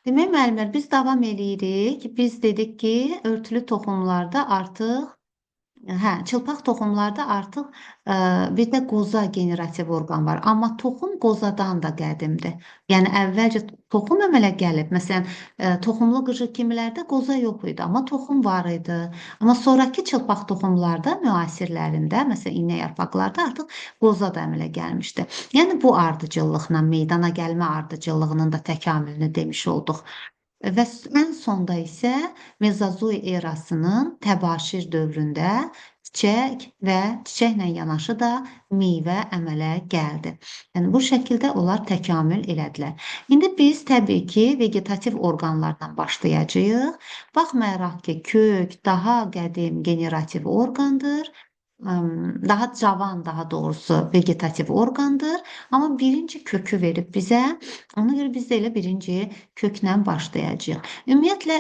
Demək, müəllimlər, biz davam eləyirik. Biz dedik ki, örtülü toxumlarda artıq, hə, çılpaq toxumlarda artıq bir də qoza generativ orqan var. Amma toxum qozadan da qədimdir. Yəni əvvəlcə toxum əmələ gəlib. Məsələn, toxumlu qıcıq kimilərdə qoza yox idi, amma toxum var idi. Amma sonrakı çılpaq toxumlarda, müasirlərində, məsələn, iynə yarpaqlarda artıq qoza da əmələ gəlmişdi. Yəni bu ardıcıllıqla meydana gəlmə ardıcıllığının da təkamülünü demiş olduq. Və ən sonda isə Mezozoy erasının təbaşir dövründə çiçək və çiçəklə yanaşı da meyvə əmələ gəldi. Yəni bu şəkildə onlar təkamül elədilər. İndi biz təbii ki, vegetativ orqanlardan başlayacağıq. Baxmayaraq ki, kök daha qədim generativ orqandır, daha cavan, daha doğrusu vegetativ orqandır. Amma birinci kökü verib bizə. Ona görə biz də elə birinci köklə başlayacağıq. Ümumiyyətlə,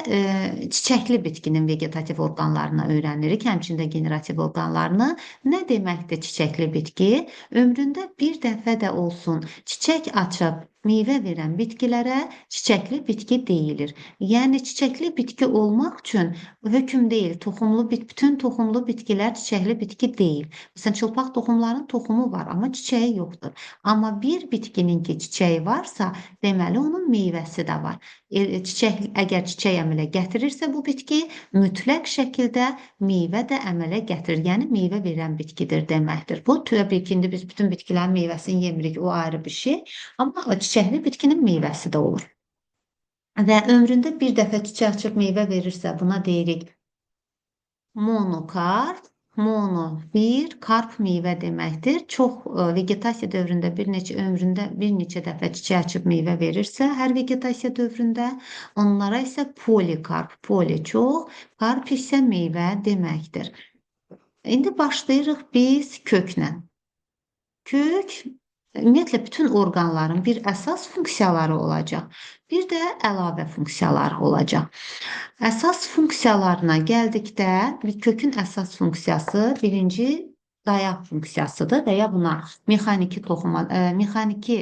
çiçəkli bitkinin vegetativ orqanlarını öyrənirik, həmçində generativ orqanlarını. Nə deməkdir çiçəkli bitki? Ömründə bir dəfə də olsun çiçək açıb meyvə verən bitkilərə çiçəkli bitki deyilir. Yəni çiçəkli bitki olmaq üçün hökm deyil, toxumlu bütün toxumlu bitkilər çiçəkli bitki deyil. Məsələn, çılpaq toxumların toxumu var, amma çiçəyi yoxdur. Amma bir bitkinin ki çiçəyi varsa, deməli onun meyvəsi də var. Çiçək, əgər çiçək əmələ gətirirsə bu bitki mütləq şəkildə meyvə də əmələ gətirir. Yəni meyvə verən bitkidir deməkdir. Bu təbii ki, indi biz bütün bitkilərin meyvəsini yemirik, o ayrı bir şey. Amma çiçəkli bitkinin meyvəsi də olur. Və ömründə bir dəfə çiçək açıb meyvə verirsə, buna deyirik monokarp. Mono bir, karp meyvə deməkdir. Çox vegetasiya dövründə bir neçə ömründə bir neçə dəfə çiçək açıb meyvə verirsə, hər vegetasiya dövründə onlara isə polikarp, poli çox, karp isə meyvə deməkdir. İndi başlayırıq biz köklə. Kök ümumiyyətlə bütün orqanların bir əsas funksiyaları olacaq, bir də əlavə funksiyaları olacaq. Əsas funksiyalarına gəldikdə bir kökün əsas funksiyası birinci dayaq funksiyasıdır və ya buna mexaniki toxuma, mexaniki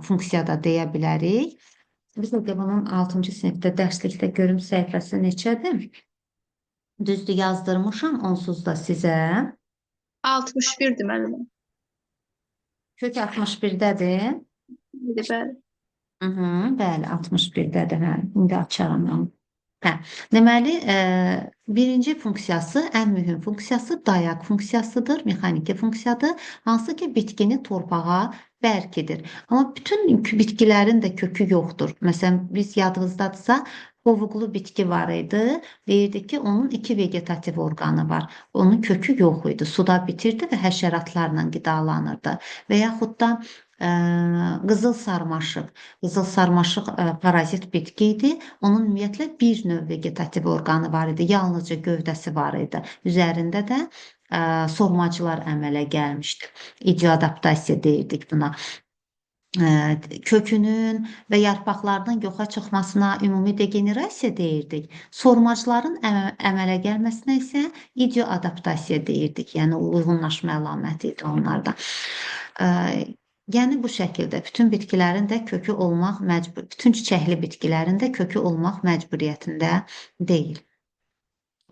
funksiya da deyə bilərik. Biz də bunun 6-cı sinifdə dərslikdə görüm səhifəsi neçədir? Düzdür, yazdırmışam onsuz da sizə. 61-dir müəllimə. Kök 61-dədir. Bəli. Bəli, 61-dədir. Hə, indi açaram onu. Hə, deməli, birinci funksiyası, ən mühüm funksiyası dayaq funksiyasıdır, mexaniki funksiyadır, hansı ki bitkini torpağa bərkidir. Amma bütün bitkilərin də kökü yoxdur. Məsələn, biz yadınızdadırsa, qovuqlu bitki var idi. Deyirdik ki, onun iki vegetativ orqanı var. Onun kökü yox idi. Suda bitirdi və həşəratlarla qidalanırdı. Və yaxud da qızıl sarmaşıq. Qızıl sarmaşıq parazit bitki idi. Onun ümumiyyətlə bir növ vegetativ orqanı var idi. Yalnızca gövdəsi var idi. Üzərində də sormacılar əmələ gəlmişdi. İdioadaptasiya deyirdik buna. Kökünün və yarpaqlarının yoxa çıxmasına ümumi degenerasiya deyirdik. Sormacların əmələ gəlməsinə isə idioadaptasiya deyirdik. Yəni uyğunlaşma əlaməti idi onlarda. Yəni bu şəkildə bütün bitkilərin də kökü olmaq məcbur, bütün çiçəkli bitkilərin də kökü olmaq məcburiyyətində deyil.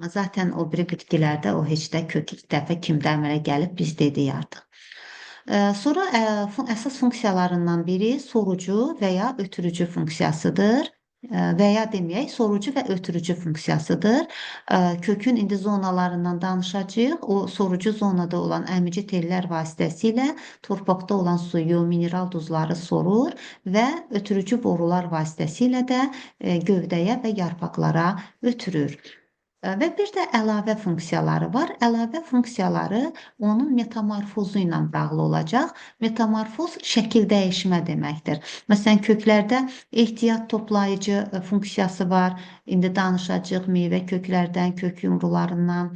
Zaten o biri bitkilərdə o heç də kök ilk dəfə kimdə əmələ gəlib biz dedik artıq. Sonra əsas funksiyalarından biri sorucu və ya ötürücü funksiyasıdır. Və ya deməyək, sorucu və ötürücü funksiyasıdır. Kökün indi zonalarından danışacağıq. O sorucu zonada olan əmici tellər vasitəsilə torpaqda olan suyu, mineral duzları sorur və ötürücü borular vasitəsilə də gövdəyə və yarpaqlara ötürür. Və bir də əlavə funksiyaları var. Əlavə funksiyaları onun metamorfozu ilə bağlı olacaq. Metamorfoz şəkil dəyişmə deməkdir. Məsələn, köklərdə ehtiyat toplayıcı funksiyası var. İndi danışacağıq meyvə köklərdən, kök yumrularından,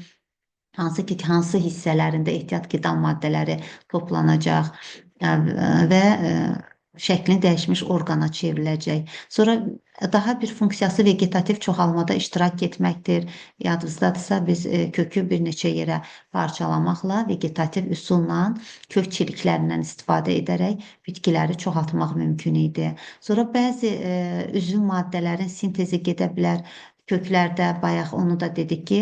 hansı ki, hansı hissələrində ehtiyat qida maddələri toplanacaq və Şəklini dəyişmiş orqana çevriləcək. Sonra daha bir funksiyası vegetativ çoxalmada iştirak etməkdir. Yadınızdadırsa biz kökü bir neçə yerə parçalamaqla vegetativ üsulla kök çiriklərindən istifadə edərək bitkiləri çoxaltmaq mümkün idi. Sonra bəzi üzüm maddələrin sintezi gedə bilər. Köklərdə bayaq onu da dedik ki,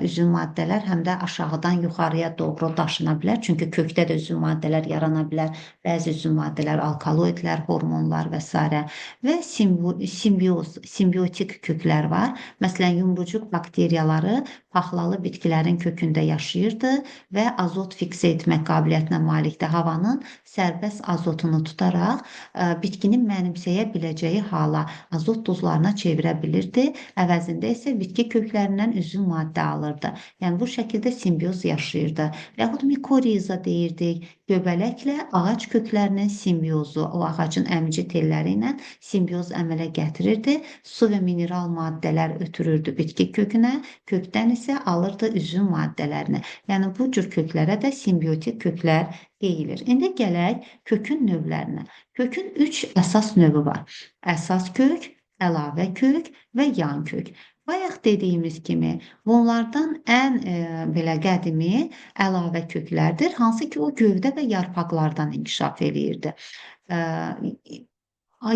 üzüm maddələr həm də aşağıdan yuxarıya doğru daşına bilər. Çünki kökdə də üzüm maddələr yarana bilər. Bəzi üzüm maddələr, alkaloidlər, hormonlar və s. Və simbioz, simbiotik köklər var. Məsələn, yumrucuq bakteriyaları paxlalı bitkilərin kökündə yaşayırdı və azot fiksə etmək qabiliyyətinə malikdir. Havanın sərbəst azotunu tutaraq bitkinin mənimsəyə biləcəyi hala azot duzlarına çevirə bilirdi. Əvəzində isə bitki köklərindən üzüm maddə alırdı. Yəni bu şəkildə simbioz yaşayırdı. Və yaxud mikoriza deyirdik. Göbələklə ağac köklərinin simbiozu, o ağacın əmici telləri ilə simbioz əmələ gətirirdi. Su və mineral maddələr ötürürdü bitki kökünə, kökdən isə alırdı üzüm maddələrini. Yəni bu cür köklərə də simbiotik köklər deyilir. İndi gələk kökün növlərinə. Kökün 3 əsas növü var. Əsas kök, əlavə kök və yan kök. Bayaq dediyimiz kimi bunlardan ən belə qədimi əlavə köklərdir, hansı ki o gövdə və yarpaqlardan inkişaf eləyirdi.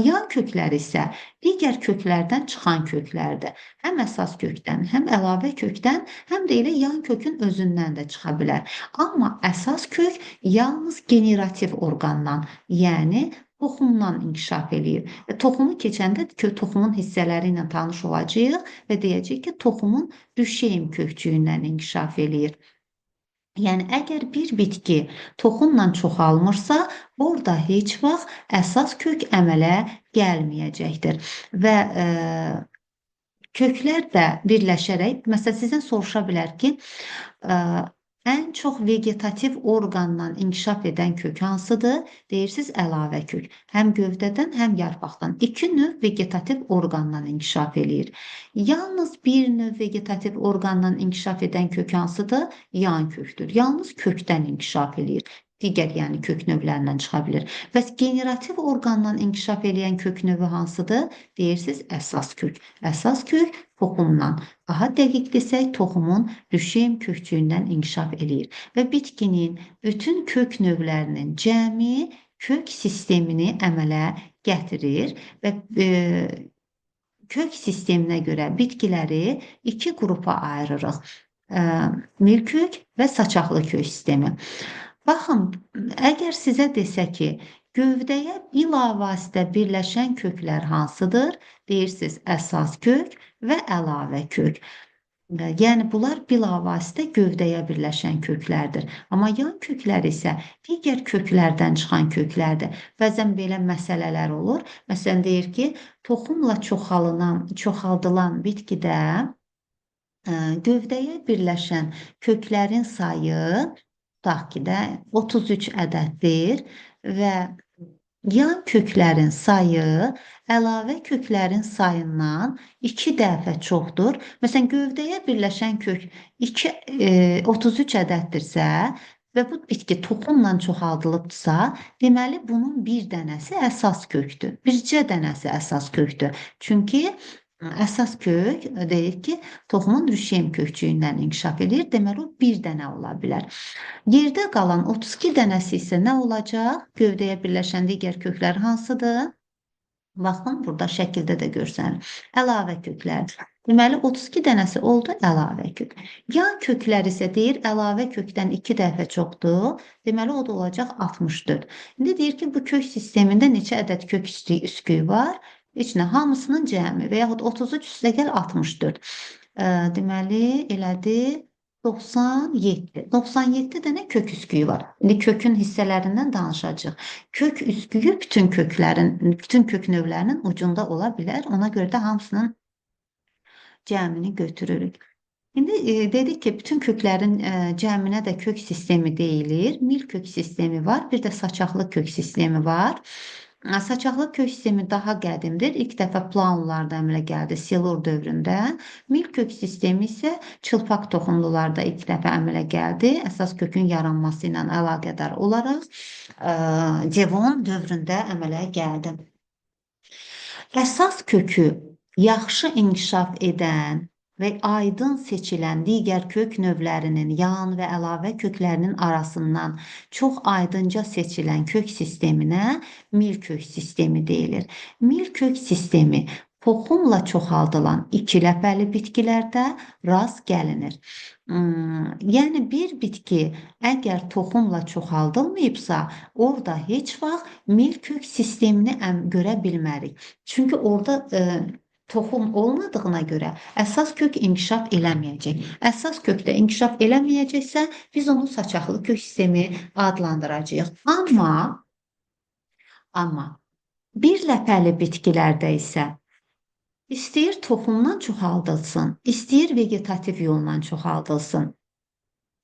Yan köklər isə digər köklərdən çıxan köklərdir. Həm əsas kökdən, həm əlavə kökdən, həm də elə yan kökün özündən də çıxa bilər. Amma əsas kök yalnız generativ orqandan, yəni toxumdan inkişaf eləyir. Və toxumu keçəndə toxumun hissələri ilə tanış olacağıq və deyəcəyik ki, toxumun rüşeym kökcüyündən inkişaf eləyir. Yəni əgər bir bitki toxumla çoxalmırsa, orada heç vaxt əsas kök əmələ gəlməyəcəkdir. Və köklər də birləşərək, məsələn, sizdən soruşa bilər ki, ən çox vegetativ orqandan inkişaf edən kök hansıdır? Deyirsiniz, əlavə kök. Həm gövdədən, həm yarpaqdan. İki növ vegetativ orqandan inkişaf eləyir. Yalnız bir növ vegetativ orqandan inkişaf edən kök hansıdır? Yan kökdür. Yalnız kökdən inkişaf eləyir. Digər, yəni kök növlərindən çıxa bilir. Bəs generativ orqandan inkişaf eləyən kök növü hansıdır? Deyirsiniz, əsas kök. Əsas kök toxumdan. Daha dəqiq desək, toxumun rüşeym kökcüyündən inkişaf eləyir. Və bitkinin bütün kök növlərinin cəmi kök sistemini əmələ gətirir və kök sisteminə görə bitkiləri iki qrupa ayırırıq. Milkök və saçaqlı kök sistemi. Baxın, əgər sizə desə ki, gövdəyə bilavasitə birləşən köklər hansıdır? Deyirsiniz, əsas kök və əlavə kök. Yəni, bunlar bilavasitə gövdəyə birləşən köklərdir. Amma yan köklər isə digər köklərdən çıxan köklərdir. Bəzən belə məsələlər olur. Məsələn, deyir ki, toxumla çoxaldılan bitkidə gövdəyə birləşən köklərin sayı, tutaq ki də 33 ədəddir və yan köklərin sayı əlavə köklərin sayından 2 dəfə çoxdur. Məsələn, gövdəyə birləşən kök 33 ədəddirsə və bu bitki toxumla çoxaldılıbdırsa, deməli bunun bir dənəsi əsas kökdür. Bircə dənəsi əsas kökdür. Çünki əsas kök deyir ki, toxumun rüşeym kökcüyündən inkişaf eləyir. Deməli, o bir dənə ola bilər. Yerdə qalan 32 dənəsi isə nə olacaq? Gövdəyə birləşən digər köklər hansıdır? Baxın, burada şəkildə də görsənir. Əlavə köklərdir. Deməli, 32 dənəsi oldu əlavə kök. Yan köklər isə deyir, əlavə kökdən 2 dəfə çoxdur. Deməli, o da olacaq 64. İndi deyir ki, bu kök sistemində neçə ədəd kök üsküyü var? Heç nə, hamısının cəmi və yaxud 33 üstəgəl 64. Deməli, elədi 97. 97 dənə kök üsküyü var. İndi kökün hissələrindən danışacağıq. Kök üsküyü bütün köklərin, bütün kök növlərinin ucunda ola bilər. Ona görə də hamısının cəmini götürürük. İndi dedik ki, bütün köklərin cəminə də kök sistemi deyilir. Mil kök sistemi var, bir də saçaqlı kök sistemi var. Saçaqlı kök sistemi daha qədimdir. İlk dəfə planlarda əmələ gəldi Silur dövründə. Mil kök sistemi isə çılpaq toxumlularda ilk dəfə əmələ gəldi. Əsas kökün yaranması ilə əlaqədar olaraq Devon dövründə əmələ gəldi. Əsas kökü yaxşı inkişaf edən və aydın seçilən digər kök növlərinin yan və əlavə köklərinin arasından çox aydınca seçilən kök sisteminə mil kök sistemi deyilir. Mil kök sistemi toxumla çoxaldılan iki ləpəli bitkilərdə rast gəlinir. Yəni bir bitki əgər toxumla çoxaldılmayıbsa, orada heç vaxt mil kök sistemini görə bilmərik. Çünki orada toxum olmadığına görə əsas kök inkişaf eləməyəcək. Əsas kök də inkişaf eləməyəcəksə, biz onu saçaqlı kök sistemi adlandıracağıq. Amma bir ləpəli bitkilərdə isə istəyir toxumdan çoxaldılsın, istəyir vegetativ yolla çoxaldılsın.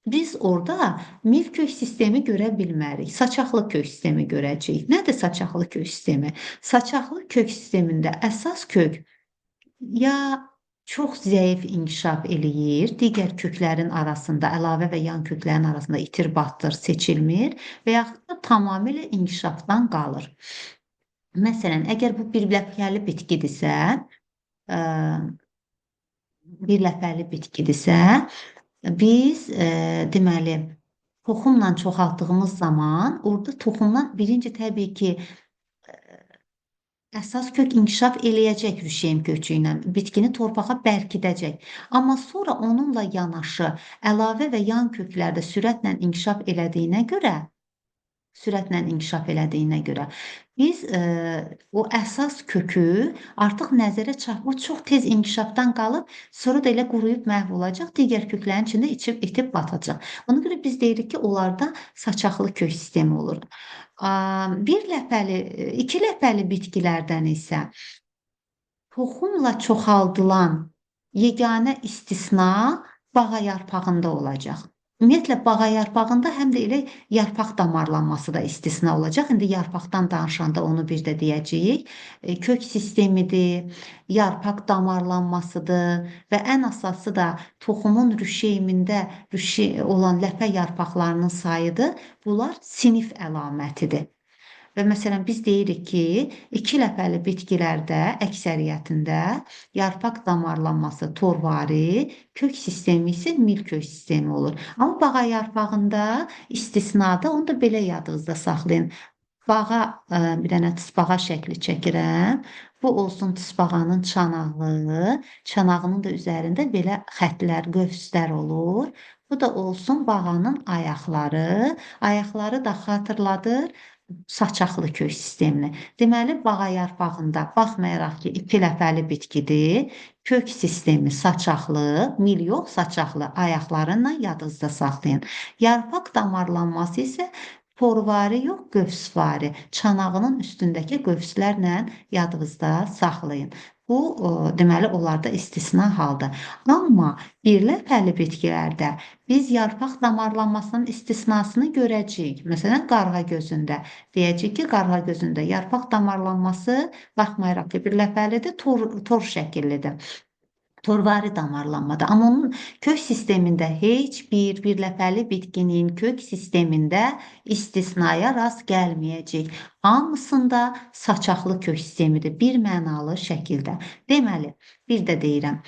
Biz orada mil kök sistemi görə bilmərik. Saçaqlı kök sistemi görəcəyik. Nədir saçaqlı kök sistemi? Saçaqlı kök sistemində əsas kök ya çox zəif inkişaf eləyir, digər köklərin arasında, əlavə və yan köklərin arasında itir batdır, seçilmir və yaxud da tamamilə inkişafdan qalır. Məsələn, əgər bu bir ləpəli bitkidirsə, bir ləpəli bitkidirsə, biz deməli, toxumla çoxaltdığımız zaman orada toxumdan birinci təbii ki, əsas kök inkişaf eləyəcək rüşeym kökü ilə, bitkini torpağa bərkidəcək. Amma sonra onunla yanaşı əlavə və yan köklərdə sürətlə inkişaf elədiyinə görə, biz o əsas kökü artıq nəzərə çarpır, çox tez inkişafdan qalıb, sonra da elə quruyub məhv olacaq, digər köklərin içində içib, itib batacaq. Ona görə biz deyirik ki, onlarda saçaqlı kök sistemi olur. Bir ləpəli, iki ləpəli bitkilərdən isə toxumla çoxaldılan yeganə istisna bağa yarpağında olacaq. Ümumiyyətlə, bağa yarpağında həm də elə yarpaq damarlanması da istisna olacaq. İndi yarpaqdan danışanda onu bir də deyəcəyik. Kök sistemidir, yarpaq damarlanmasıdır və ən əsası da toxumun rüşeymində olan ləpə yarpaqlarının sayıdır. Bunlar sinif əlamətidir. Və məsələn, biz deyirik ki, iki ləpəli bitkilərdə əksəriyyətində yarpaq damarlanması torvari, kök sistemi isə mil kök sistemi olur. Amma bağa yarpağında istisnada, onu da belə yadınızda saxlayın. Bağa, bir dənə tısbağa şəkli çəkirəm. Bu olsun tısbağanın çanağı. Çanağının da üzərində belə xətlər, qövslər olur. Bu da olsun bağanın ayaqları. Ayaqları da xatırladır saçaqlı kök sistemini. Deməli, bağa yarpağında baxmayaraq ki, iki ləpəli bitkidir, kök sistemi saçaqlı, mil yox, saçaqlı ayaqlarıyla yadınızda saxlayın. Yarpaq damarlanması isə torvari yox, qövsvari, çanağının üstündəki qövslərlə yadınızda saxlayın. Bu, deməli, onlarda istisna haldır. Amma bir ləpəli bitkilərdə biz yarpaq damarlanmasının istisnasını görəcəyik. Məsələn, qarğa gözündə. Deyəcəyik ki, qarğa gözündə yarpaq damarlanması, baxmayaraq ki, bir ləpəlidir, tor şəkillidir. Torvari damarlanmada. Amma onun kök sistemində heç bir ləpəli bitkinin kök sistemində istisnaya rast gəlməyəcək. Hamısında saçaqlı kök sistemidir bir mənalı şəkildə. Deməli, bir də deyirəm,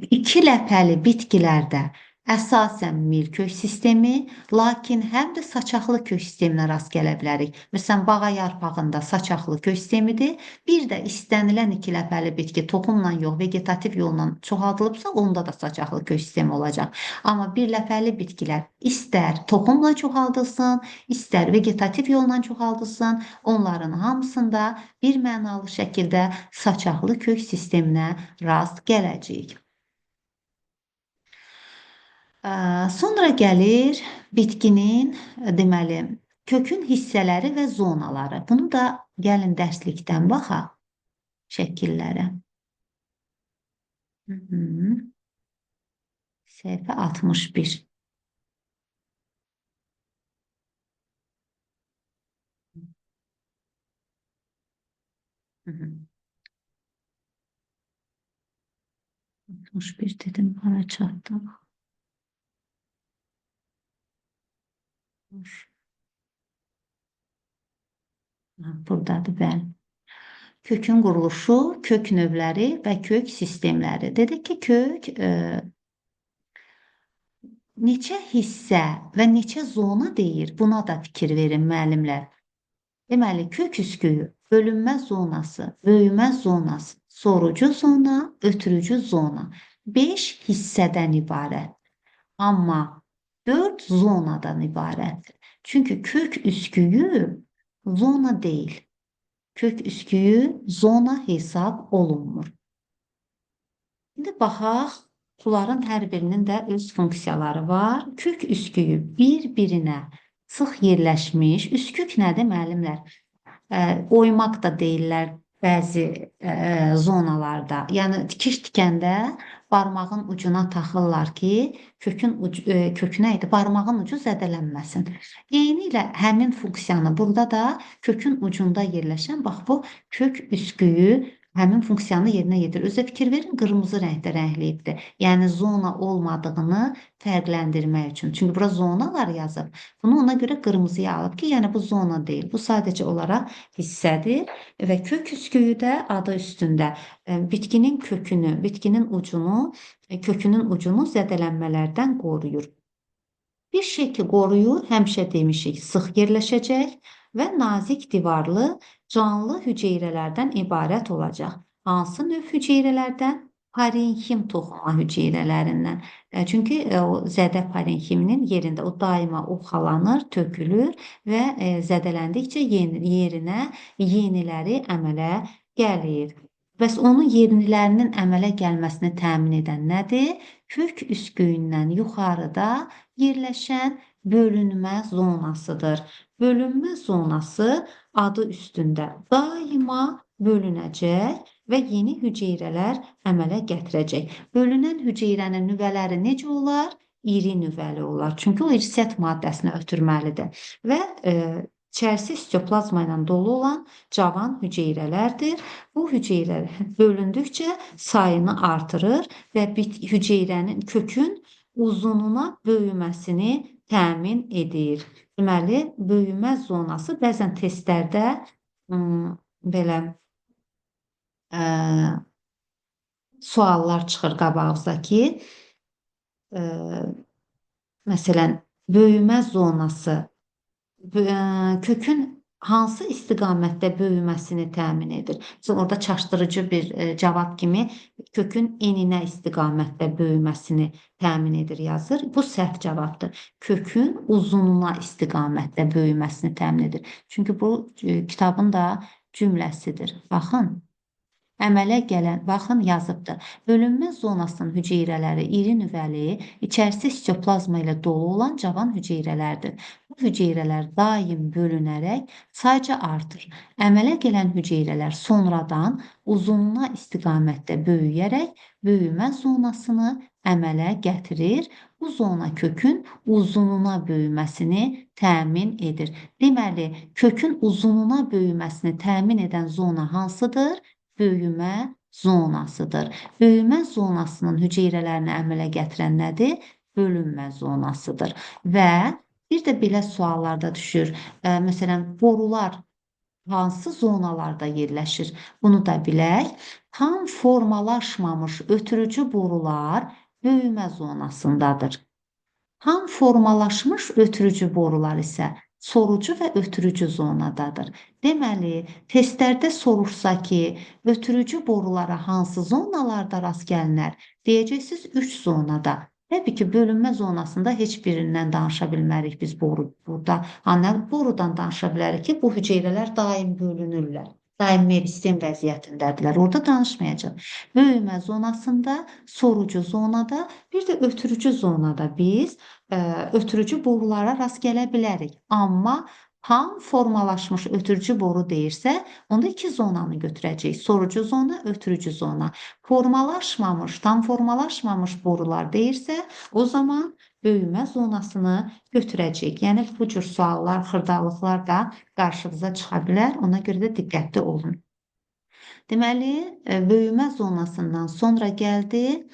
iki ləpəli bitkilərdə əsasən mil kök sistemi, lakin həm də saçaqlı kök sisteminə rast gələ bilərik. Məsələn, bağa yarpağında saçaqlı kök sistemidir. Bir də istənilən iki ləpəli bitki toxumla yox, vegetativ yolla çoxaldılıbsa, onda da saçaqlı kök sistemi olacaq. Amma bir ləpəli bitkilər istər toxumla çoxaldılsın, istər vegetativ yolla çoxaldılsın, onların hamısında bir mənalı şəkildə saçaqlı kök sisteminə rast gələcəyik. Sonra gəlir bitkinin, deməli, kökün hissələri və zonaları. Bunu da gəlin dərslikdən baxaq şəkillərə. Səhifə 61. Hı -hı. 61 dedim, hara çatdıq? Dur. Buradadır, bəli. Kökün quruluşu, kök növləri və kök sistemləri. Dedik ki, kök neçə hissə və neçə zona deyir? Buna da fikir verin müəllimlər. Deməli, kök üsküyü, bölünmə zonası, böyümə zonası, sorucu zona, ötürücü zona. 5 hissədən ibarət. Amma 4 zonadan ibarətdir. Çünki kök üsküyü zona deyil. Kök üsküyü zona hesab olunmur. İndi baxaq, bunların hər birinin də öz funksiyaları var. Kök üsküyü bir-birinə sıx yerləşmiş. Üskük nədir müəllimlər? Oymaq da deyirlər bəzi zonalarda. Yəni tikiş tikəndə barmağın ucuna taxırlar ki, kökün ucu, kökünə idi, barmağın ucu zədələnməsin. Eynilə həmin funksiyanı burada da kökün ucunda yerləşən, bax bu kök üsküyü həmin funksiyanı yerinə yetirir. Özə fikir verin, qırmızı rəngdə rəngləyibdir. Yəni zona olmadığını fərqləndirmək üçün. Çünki bura zonalar yazıb. Bunu ona görə qırmızıya alıb ki, yəni bu zona deyil. Bu sadəcə olaraq hissədir və kök üsküyü də adı üstündə bitkinin kökünü, bitkinin ucunu, kökünün ucunu zədələnmələrdən qoruyur. Bir şey ki, qoruyur, həmişə demişik, sıx yerləşəcək və nazik divarlı canlı hüceyrələrdən ibarət olacaq. Hansı növ hüceyrələrdən? Parenxim toxuma hüceyrələrindən. Çünki o zədə parenximinin yerində o daima uxalanır, tökülür və zədələndikcə yerinə yeniləri əmələ gəlir. Bəs onun yenilərinin əmələ gəlməsini təmin edən nədir? Kök üsküyündən yuxarıda yerləşən bölünmə zonasıdır. Bölünmə zonası adı üstündə daima bölünəcək və yeni hüceyrələr əmələ gətirəcək. Bölünən hüceyrənin nüvələri necə olar? İri nüvəli olar. Çünki o irsiyyət maddəsini ötürməlidir. Və içərisi sitoplazma ilə dolu olan cavan hüceyrələrdir. Bu hüceyrələr bölündükcə sayını artırır və hüceyrənin kökün uzununa böyüməsini təmin edir. Deməli, böyümə zonası bəzən testlərdə belə suallar çıxır qabağınıza ki, məsələn, böyümə zonası kökün hansı istiqamətdə böyüməsini təmin edir? Məsələn, orada çaşdırıcı bir cavab kimi kökün eninə istiqamətdə böyüməsini təmin edir yazır. Bu səhv cavabdır. Kökün uzununa istiqamətdə böyüməsini təmin edir. Çünki bu kitabın da cümləsidir. Baxın. Əmələ gələn, baxın yazıbdır. Bölünmə zonasının hüceyrələri iri nüvəli, içərisi sitoplazma ilə dolu olan cavan hüceyrələrdir. Bu hüceyrələr daim bölünərək sayca artır. Əmələ gələn hüceyrələr sonradan uzunluğa istiqamətdə böyüyərək böyümə zonasını əmələ gətirir. Bu zona kökün uzununa böyüməsini təmin edir. Deməli, kökün uzununa böyüməsini təmin edən zona hansıdır? Böyümə zonasıdır. Böyümə zonasının hüceyrələrini əmələ gətirən nədir? Bölünmə zonasıdır. Və bir də belə suallarda düşür. Məsələn, borular hansı zonalarda yerləşir? Bunu da bilək. Tam formalaşmamış ötürücü borular böyümə zonasındadır. Tam formalaşmış ötürücü borular isə sorucu və ötürücü zonadadır. Deməli, testlərdə soruşsa ki, ötürücü borulara hansı zonalarda rast gəlinər? Deyəcəksiniz 3 zonada. Təbii ki, bölünmə zonasında heç birindən danışa bilmərik biz boru burada. Ha, nə borudan danışa bilərik ki, bu hüceyrələr daim bölünürlər. Daim meristem vəziyyətindədirlər. Orada danışmayacağam. Böyümə zonasında, sorucu zonada, bir də ötürücü zonada biz ötürücü borulara rast gələ bilərik. Amma tam formalaşmış ötürücü boru deyirsə, onda iki zonanı götürəcəyik. Sorucu zona, ötürücü zona. Formalaşmamış, tam formalaşmamış borular deyirsə, o zaman böyümə zonasını götürəcəyik. Yəni bu cür suallar, xırdalıqlar da qarşınıza çıxa bilər. Ona görə də diqqətli olun. Deməli, böyümə zonasından sonra gəldi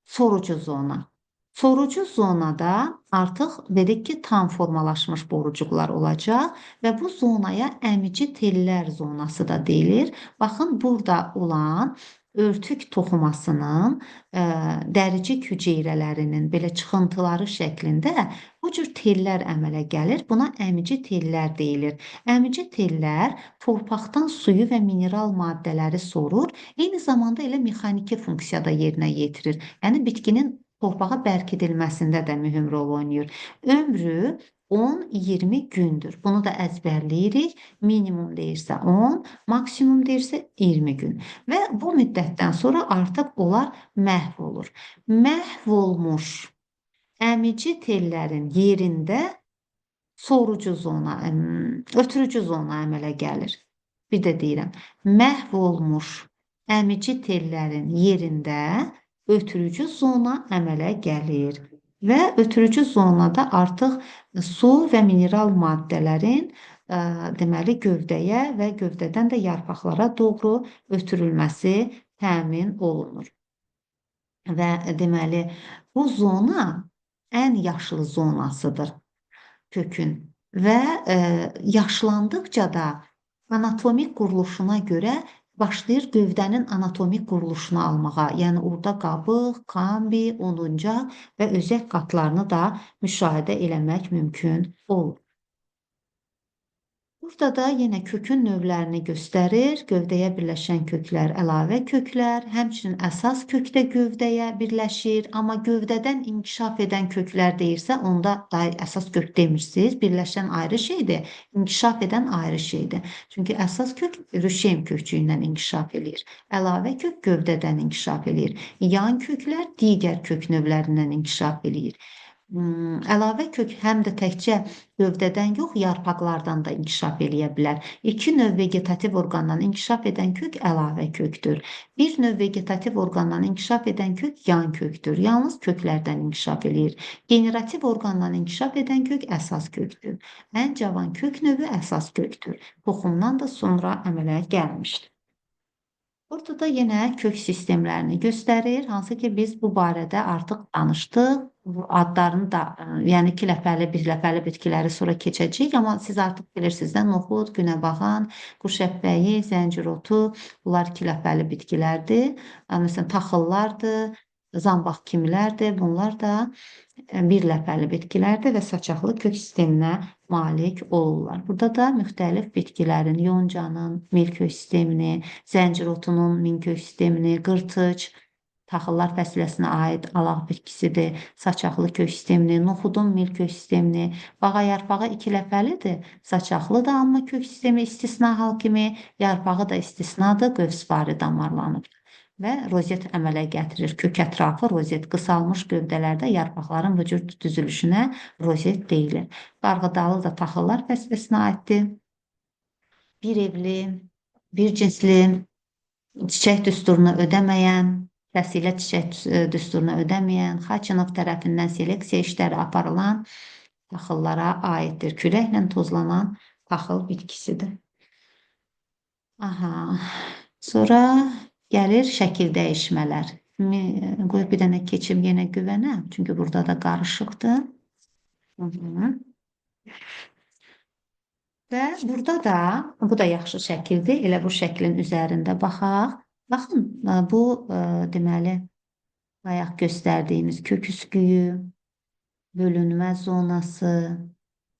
sorucu zona. Sorucu zonada artıq dedik ki, tam formalaşmış borucuqlar olacaq və bu zonaya əmici tellər zonası da deyilir. Baxın, burada olan örtük toxumasının dəricik hüceyrələrinin belə çıxıntıları şəklində bu cür tellər əmələ gəlir. Buna əmici tellər deyilir. Əmici tellər torpaqdan suyu və mineral maddələri sorur. Eyni zamanda elə mexaniki funksiya da yerinə yetirir. Yəni bitkinin torpağa bərkidilməsində də mühüm rol oynayır. Ömrü 10-20 gündür. Bunu da əzbərləyirik. Minimum deyirsə 10, maksimum deyirsə 20 gün. Və bu müddətdən sonra artıq onlar məhv olur. Məhv olmuş əmici tellərin yerində sorucu zona, ötürücü zona əmələ gəlir. Bir də deyirəm, məhv olmuş əmici tellərin yerində ötürücü zona əmələ gəlir. Və ötürücü zonada artıq su və mineral maddələrin deməli gövdəyə və gövdədən də yarpaqlara doğru ötürülməsi təmin olunur. Və deməli bu zona ən yaşlı zonasıdır kökün və yaşlandıqca da anatomik quruluşuna görə başlayır gövdənin anatomik quruluşunu almağa. Yəni orada qabıq, kambi, onuncaq və özək qatlarını da müşahidə eləmək mümkün olur. Burada da yenə kökün növlərini göstərir. Gövdəyə birləşən köklər əlavə köklər, həmçinin əsas kök də gövdəyə birləşir. Amma gövdədən inkişaf edən köklər deyirsə, onda da əsas kök demirsiniz. Birləşən ayrı şeydir, inkişaf edən ayrı şeydir. Çünki əsas kök rüşeym kökçüyündən inkişaf eləyir. Əlavə kök gövdədən inkişaf eləyir. Yan köklər digər kök növlərindən inkişaf eləyir. Əlavə kök həm də təkcə gövdədən yox, yarpaqlardan da inkişaf eləyə bilər. İki növ vegetativ orqandan inkişaf edən kök əlavə kökdür. Bir növ vegetativ orqandan inkişaf edən kök yan kökdür. Yalnız köklərdən inkişaf eləyir. Generativ orqandan inkişaf edən kök əsas kökdür. Ən cavan kök növü əsas kökdür. Toxumdan da sonra əmələ gəlmişdir. Burada da yenə kök sistemlərini göstərir, hansı ki biz bu barədə artıq danışdıq. Bu adlarını da, yəni iki ləpəli, bir ləpəli bitkiləri sonra keçəcəyik, amma siz artıq bilirsiniz də, noxud, günəbağan, qurşəpbəyi, zəncirotu, bunlar iki ləpəli bitkilərdir. Məsələn, taxıllardır, zambaq kimilərdir, bunlar da bir ləpəli bitkilərdir və saçaqlı kök sisteminə malik olurlar. Burada da müxtəlif bitkilərin, yoncanın mil kök sistemini, zəncirotunun min kök sistemini, qırtıc, taxıllar fəsiləsinə aid alaq bitkisidir, saçaqlı kök sistemini, noxudun mil kök sistemini, bağa yarpağı iki ləpəlidir, saçaqlıdır, amma kök sistemi istisna hal kimi, yarpağı da istisnadır, qövsvari damarlanıbdır və rozet əmələ gətirir. Kök ətrafı rozet, qısalmış gövdələrdə yarpaqların bu cür düzülüşünə rozet deyilir. Qarğıdalı da taxıllar fəsiləsinə aiddir. Bir evli, bir cinsli, çiçək düsturunu ödəməyən, fəsilə çiçək düsturunu ödəməyən, Xaçınov tərəfindən seleksiya işləri aparılan taxıllara aiddir. Küləklə tozlanan taxıl bitkisidir. Aha. Sonra gəlir şəkil dəyişmələr. Qoy bir dənə keçim yenə güvənə, çünki burada da qarışıqdır. Və burada da, bu da yaxşı şəkildir. Elə bu şəklin üzərində baxaq. Baxın, bu deməli, bayaq göstərdiyimiz kök üsküyü, bölünmə zonası,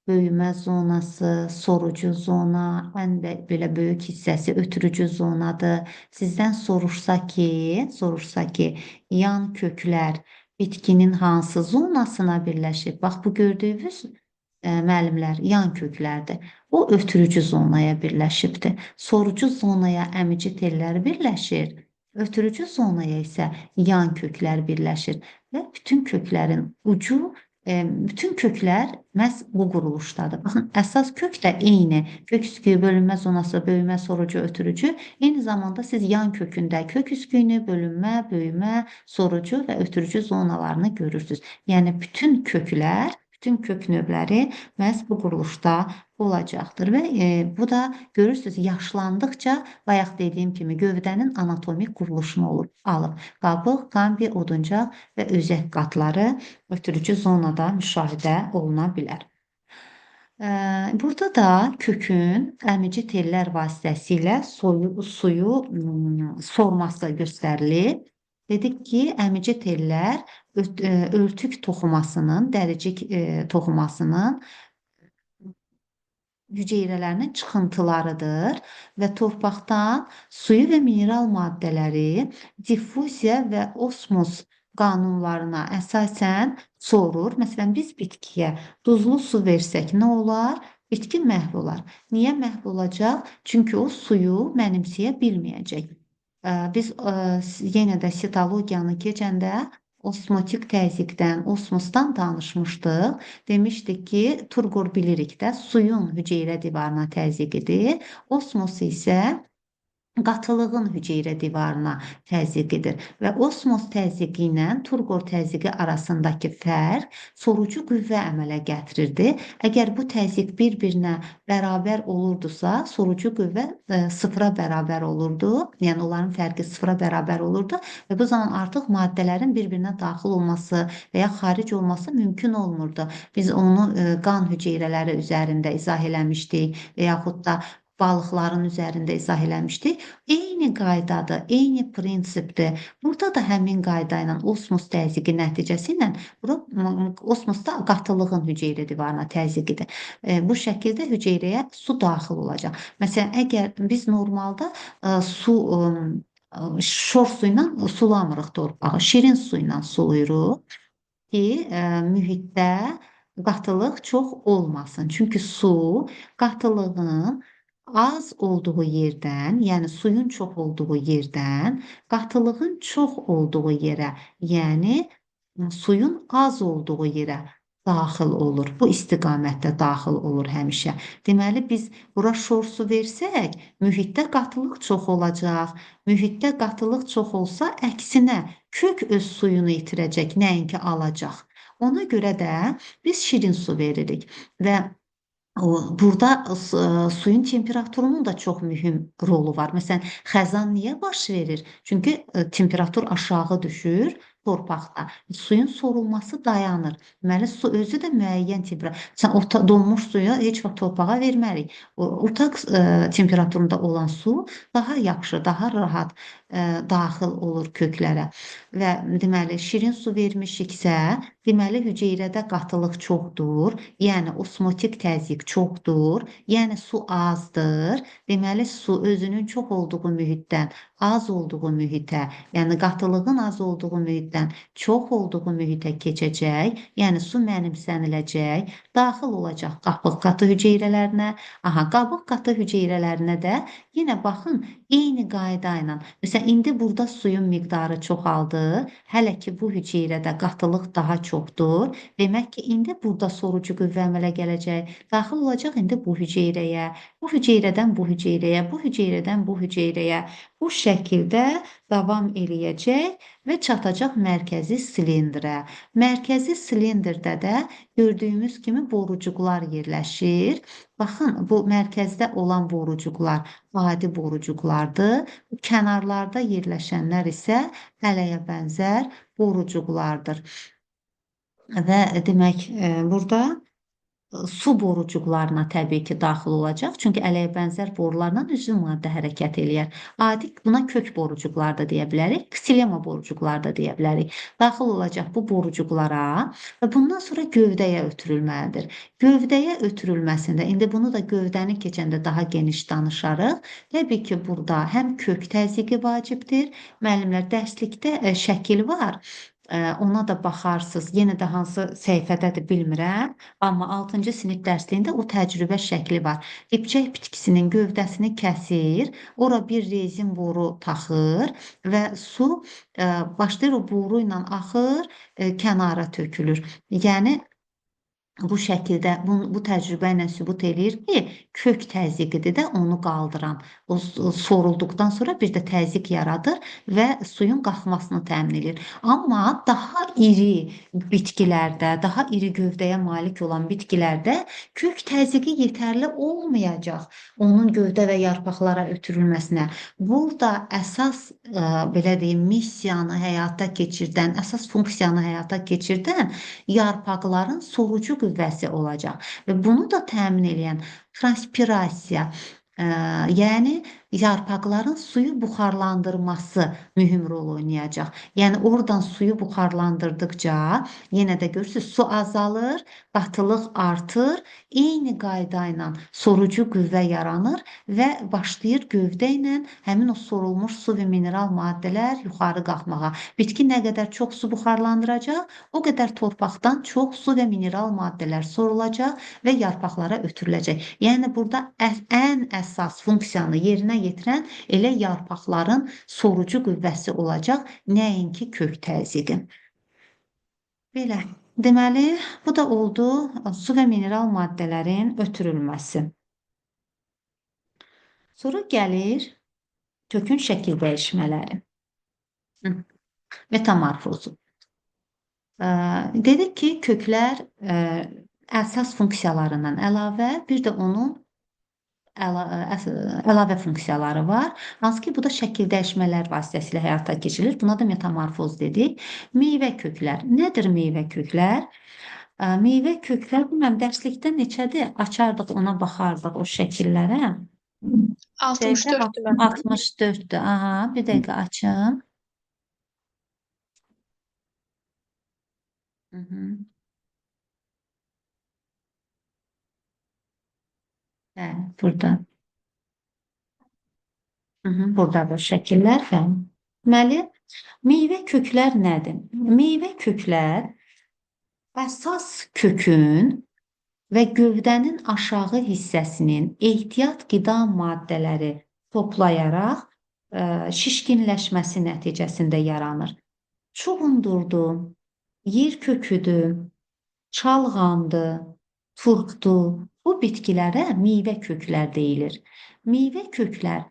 böyümə zonası, sorucu zona, ən belə böyük hissəsi ötürücü zonadır. Sizdən soruşsa ki, yan köklər bitkinin hansı zonasına birləşir? Bax, bu gördüyünüz müəllimlər yan köklərdir. O ötürücü zonaya birləşibdir. Sorucu zonaya əmici tellər birləşir. Ötürücü zonaya isə yan köklər birləşir və bütün köklərin ucu, bütün köklər məhz bu quruluşdadır. Baxın, əsas kök də eyni. Kök üsküyü, bölünmə zonası, böyümə, sorucu, ötürücü. Eyni zamanda siz yan kökündə kök üsküyünü, bölünmə, böyümə, sorucu və ötürücü zonalarını görürsünüz. Yəni bütün köklər, bütün kök növləri məhz bu quruluşda olacaqdır. Və bu da görürsünüz, yaşlandıqca bayaq dediyim kimi gövdənin anatomik quruluşunu alıb. Qabıq, kambi, oduncaq və özək qatları ötürücü zonada müşahidə oluna bilər. Burada da kökün əmici tellər vasitəsilə suyu sorması göstərilib. Dedik ki, əmici tellər örtük toxumasının, dəricik toxumasının hüceyrələrinin çıxıntılarıdır və torpaqdan suyu və mineral maddələri diffuziya və osmos qanunlarına əsasən sorur. Məsələn, biz bitkiyə duzlu su versək nə olar? Bitki məhv olar. Niyə məhv olacaq? Çünki o suyu mənimsəyə bilməyəcək. Biz yenə də sitologiyanı keçəndə osmotik təzyiqdən, osmosdan danışmışdıq. Demişdik ki, turqor bilirik də, suyun hüceyrə divarına təzyiqidir. Osmos isə qatılığın hüceyrə divarına təzyiqidir və osmos təzyiqi ilə turqor təzyiqi arasındakı fərq sorucu qüvvə əmələ gətirirdi. Əgər bu təzyiq bir-birinə bərabər olurdusa, sorucu qüvvə sıfıra bərabər olurdu. Yəni onların fərqi sıfıra bərabər olurdu və bu zaman artıq maddələrin bir-birinə daxil olması və ya xaric olması mümkün olmurdu. Biz onu qan hüceyrələri üzərində izah eləmişdik və yaxud da balıqların üzərində izah eləmişdik. Eyni qaydadır, eyni prinsipdir. Burada da həmin qayda ilə osmos təzyiqi nəticəsi ilə bura, osmosda qatılığın hüceyrə divarına təzyiqidir. Bu şəkildə hüceyrəyə su daxil olacaq. Məsələn, əgər biz normalda su şor su ilə sulamırıq torpağı, şirin su ilə sulayırıq ki, mühitdə qatılıq çox olmasın. Çünki su qatılığın az olduğu yerdən, yəni suyun çox olduğu yerdən, qatılığın çox olduğu yerə, yəni suyun az olduğu yerə daxil olur. Bu istiqamətdə daxil olur həmişə. Deməli, biz bura şor su versək, mühitdə qatılıq çox olacaq. Mühitdə qatılıq çox olsa, əksinə kök öz suyunu itirəcək, nəinki alacaq. Ona görə də biz şirin su veririk və burada suyun temperaturunun da çox mühüm rolu var. Məsələn, xəzan niyə baş verir? Çünki temperatur aşağı düşür torpaqda. Suyun sorulması dayanır. Deməli, su özü də müəyyən temperatur. Məsələn, donmuş suyu heç vaxt torpağa vermərik. Otaq temperaturunda olan su daha yaxşı, daha rahat daxil olur köklərə. Və deməli, şirin su vermişiksə, deməli, hüceyrədə qatılıq çoxdur, yəni osmotik təzyiq çoxdur, yəni su azdır. Deməli, su özünün çox olduğu mühitdən az olduğu mühitə, yəni qatılığın az olduğu mühitdən çox olduğu mühitə keçəcək, yəni su mənimsəniləcək, daxil olacaq qabıq qatı hüceyrələrinə. Aha, qabıq qatı hüceyrələrinə də yenə baxın, eyni qayda ilə. Məsələn, indi burada suyun miqdarı çoxaldı, hələ ki bu hüceyrədə qatılıq daha çoxdur. Demək ki, indi burada sorucu qüvvə əmələ gələcək, daxil olacaq indi bu hüceyrəyə, bu hüceyrədən bu hüceyrəyə, bu hüceyrədən bu hüceyrəyə. Bu şəkildə davam eləyəcək və çatacaq mərkəzi silindrə. Mərkəzi silindrdə də gördüyümüz kimi borucuqlar yerləşir. Baxın, bu mərkəzdə olan borucuqlar adi borucuqlardır. Bu kənarlarda yerləşənlər isə ələyə bənzər borucuqlardır. Və demək, burada su borucuqlarına təbii ki, daxil olacaq. Çünki ələyə bənzər borularla üzvü maddə hərəkət eləyər. Adi buna kök borucuqlar da deyə bilərik, ksilema borucuqlar da deyə bilərik. Daxil olacaq bu borucuqlara və bundan sonra gövdəyə ötürülməlidir. Gövdəyə ötürülməsində, indi bunu da gövdəni keçəndə daha geniş danışarıq. Təbii ki, burada həm kök təzyiqi vacibdir. Müəllimlər, dərslikdə şəkil var. Ona da baxarsınız. Yenə də hansı səhifədədir bilmirəm. Amma 6-cı sinif dərsliyində o təcrübə şəkli var. Dipçək bitkisinin gövdəsini kəsir, ora bir rezin boru taxır və su başlayır o boru ilə axır, kənara tökülür. Yəni, Bu şəkildə bu təcrübə ilə sübut eləyir ki, kök təzyiqidir də onu qaldıran. O sorulduqdan sonra bir də təzyiq yaradır və suyun qalxmasını təmin edir. Amma daha iri bitkilərdə, daha iri gövdəyə malik olan bitkilərdə kök təzyiqi yetərli olmayacaq onun gövdə və yarpaqlara ötürülməsinə. Burada əsas belə deyim, missiyanı həyata keçirdən, əsas funksiyanı həyata keçirdən yarpaqların sorucu qüvvəsi olacaq və bunu da təmin edən transpirasiya, yəni yarpaqların suyu buxarlandırması mühüm rol oynayacaq. Yəni oradan suyu buxarlandırdıqca yenə də görürsünüz su azalır, qatılıq artır, eyni qayda ilə sorucu qüvvə yaranır və başlayır gövdə ilə həmin o sorulmuş su və mineral maddələr yuxarı qalxmağa. Bitki nə qədər çox su buxarlandıracaq, o qədər torpaqdan çox su və mineral maddələr sorulacaq və yarpaqlara ötürüləcək. Yəni burada ən əsas funksiyanı yerinə yetirən elə yarpaqların sorucu qüvvəsi olacaq, nəinki kök təzyiqi. Belə, deməli, bu da oldu su və mineral maddələrin ötürülməsi. Sonra gəlir kökün şəkil dəyişmələri. Metamorfozu. Dedik ki, köklər əsas funksiyalarından əlavə, bir də onun əlavə funksiyaları var. Hansı ki, bu da şəkil dəyişmələr vasitəsilə həyata keçirilir. Buna da metamorfoz dedik. Meyvə köklər. Nədir meyvə köklər? Meyvə köklər, bilməm, dərslikdə neçədir? Açardıq, ona baxardıq o şəkillərə. 64-dür mənim. 64-dür. Aha, bir dəqiqə açım. Bəli, burada. Burada bu şəkillər. Bəli. Deməli, meyvə köklər nədir? Meyvə köklər əsas kökün və gövdənin aşağı hissəsinin ehtiyat qida maddələri toplayaraq şişkinləşməsi nəticəsində yaranır. Çuğundurdur, yer köküdür, çalğandır, turpdur. Bu bitkilərə meyvə köklər deyilir. Meyvə köklər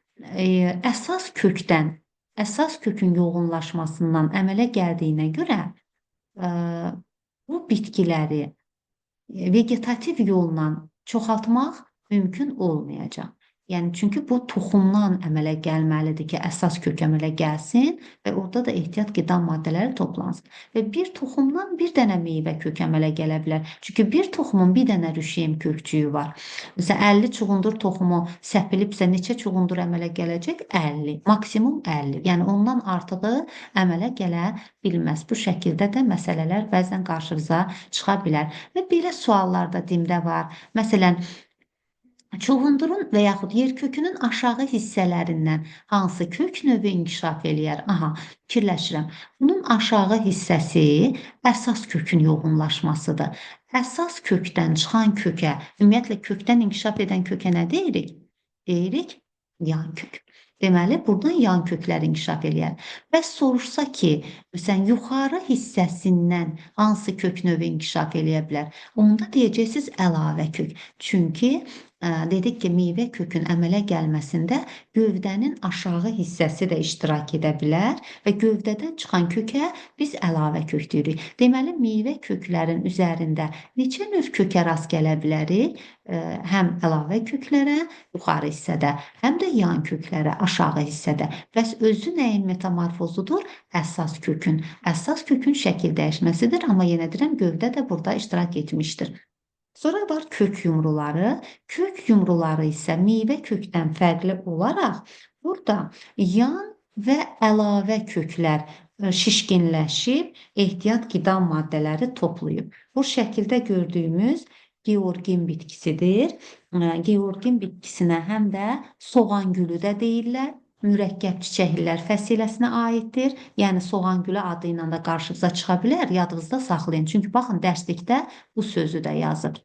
əsas kökdən, əsas kökün yoğunlaşmasından əmələ gəldiyinə görə bu bitkiləri vegetativ yolla çoxaltmaq mümkün olmayacaq. Yəni, çünki bu toxumdan əmələ gəlməlidir ki, əsas kök əmələ gəlsin və orada da ehtiyat qida maddələri toplansın. Və bir toxumdan bir dənə meyvə kök əmələ gələ bilər. Çünki bir toxumun bir dənə rüşeym kökcüyü var. Məsələn, 50 çuğundur toxumu səpilibsə, neçə çuğundur əmələ gələcək? 50, maksimum 50. Yəni, ondan artığı əmələ gələ bilməz. Bu şəkildə də məsələlər bəzən qarşınıza çıxa bilər. Və belə suallar da DİM-də var. Məsələn, çuğundurun və yaxud yer kökünün aşağı hissələrindən hansı kök növü inkişaf eləyər? Aha, fikirləşirəm. Bunun aşağı hissəsi əsas kökün yoğunlaşmasıdır. Əsas kökdən çıxan kökə, ümumiyyətlə kökdən inkişaf edən kökə nə deyirik? Deyirik yan kök. Deməli, buradan yan köklər inkişaf eləyər. Bəs soruşsa ki, məsələn, yuxarı hissəsindən hansı kök növü inkişaf eləyə bilər? Onda deyəcəksiniz əlavə kök. Çünki dedik ki, meyvə kökün əmələ gəlməsində gövdənin aşağı hissəsi də iştirak edə bilər və gövdədən çıxan kökə biz əlavə kök deyirik. Deməli, meyvə köklərin üzərində neçə növ kökə rast gələ bilərik? Həm əlavə köklərə yuxarı hissədə, həm də yan köklərə aşağı hissədə. Bəs özü nəyin metamorfozudur? Əsas kökün. Əsas kökün şəkil dəyişməsidir, amma yenə deyirəm, gövdə də burada iştirak etmişdir. Sonra var kök yumruları. Kök yumruları isə meyvə kökdən fərqli olaraq burada yan və əlavə köklər şişkinləşib, ehtiyat qida maddələri toplayıb. Bu şəkildə gördüyümüz Georgin bitkisidir. Georgin bitkisinə həm də soğan gülü də deyirlər. Mürəkkəb çiçəklilər fəsiləsinə aiddir. Yəni soğan gülü adı ilə də qarşınıza çıxa bilər. Yadınızda saxlayın. Çünki baxın dərslikdə bu sözü də yazıb.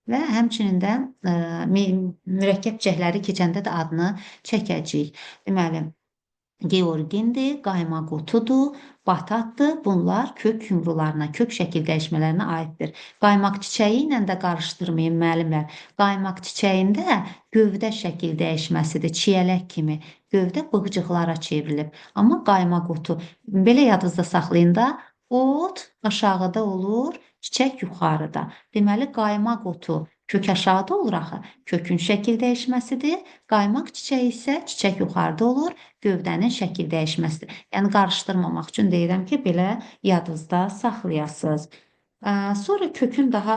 Və həmçinin də mürəkkəb çiçəkləri keçəndə də adını çəkəcəyik. Deməli, Georgindir, qaymaq otudur, batatdır. Bunlar kök yumrularına, kök şəkil dəyişmələrinə aiddir. Qaymaq çiçəyi ilə də qarışdırmayın müəllimlər. Qaymaq çiçəyində gövdə şəkil dəyişməsidir, çiyələk kimi. Gövdə bığcıqlara çevrilib. Amma qaymaq otu, belə yadınızda saxlayın da, ot aşağıda olur, çiçək yuxarıda. Deməli, qaymaq otu kök aşağıda olur axı. Kökün şəkil dəyişməsidir. Qaymaq çiçəyi isə çiçək yuxarıda olur, gövdənin şəkil dəyişməsidir. Yəni qarışdırmamaq üçün deyirəm ki, belə yadınızda saxlayasınız. Sonra kökün daha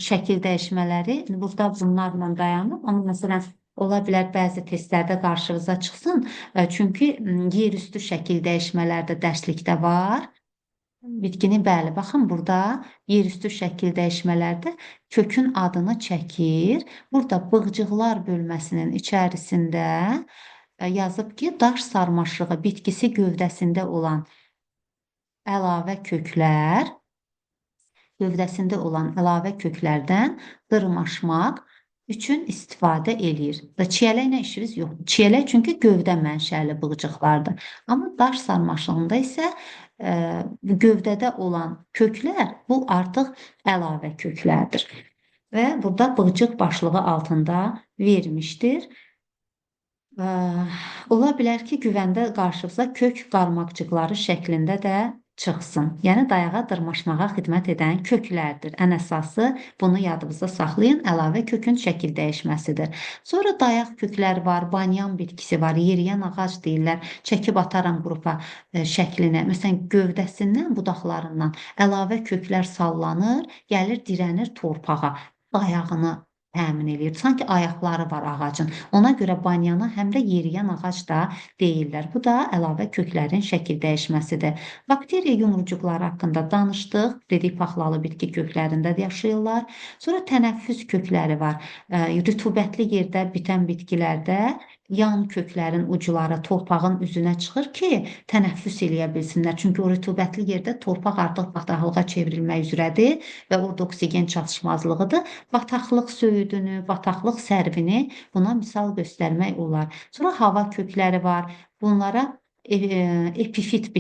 şəkil dəyişmələri burada bunlarla dayanır. Amma məsələn, ola bilər bəzi testlərdə qarşınıza çıxsın. Çünki yerüstü şəkil dəyişmələr də dərslikdə var. Bitkinin, bəli, baxın burada yerüstü şəkil dəyişmələrdə kökün adını çəkir. Burada bığcıqlar bölməsinin içərisində yazıb ki, daş sarmaşığı bitkisi gövdəsində olan əlavə köklər, gövdəsində olan əlavə köklərdən dırmaşmaq üçün istifadə eləyir. Və çiyələklə işimiz yoxdur. Çiyələk çünki gövdə mənşəli bığcıqlardır. Amma daş sarmaşığında isə gövdədə olan köklər, bu artıq əlavə köklərdir. Və burada bığcıq başlığı altında vermişdir. Ola bilər ki, güvəndə qarşınıza kök qarmaqcıqları şəklində də çıxsın. Yəni dayağa dırmaşmağa xidmət edən köklərdir. Ən əsası bunu yadınızda saxlayın. Əlavə kökün şəkil dəyişməsidir. Sonra dayaq köklər var, banyan bitkisi var, yeriyən ağac deyirlər. Çəkib ataram qrupa şəklinə. Məsələn, gövdəsindən, budaqlarından əlavə köklər sallanır, gəlir, dirənir torpağa. Dayağını təmin eləyir. Sanki ayaqları var ağacın. Ona görə banyana həm də yeriyən ağac da deyirlər. Bu da əlavə köklərin şəkil dəyişməsidir. Bakteriya yumrucuqları haqqında danışdıq. Dedik, paxlalı bitki köklərində də yaşayırlar. Sonra tənəffüs kökləri var. Rütubətli yerdə bitən bitkilərdə yan köklərin ucları torpağın üzünə çıxır ki, tənəffüs eləyə bilsinlər. Çünki o rütubətli yerdə torpaq artıq bataqlığa çevrilmək üzrədir və orada oksigen çatışmazlığıdır. Bataqlıq söyüdünü, bataqlıq sərvini buna misal göstərmək olar. Sonra hava kökləri var. Bunlara epifit bitki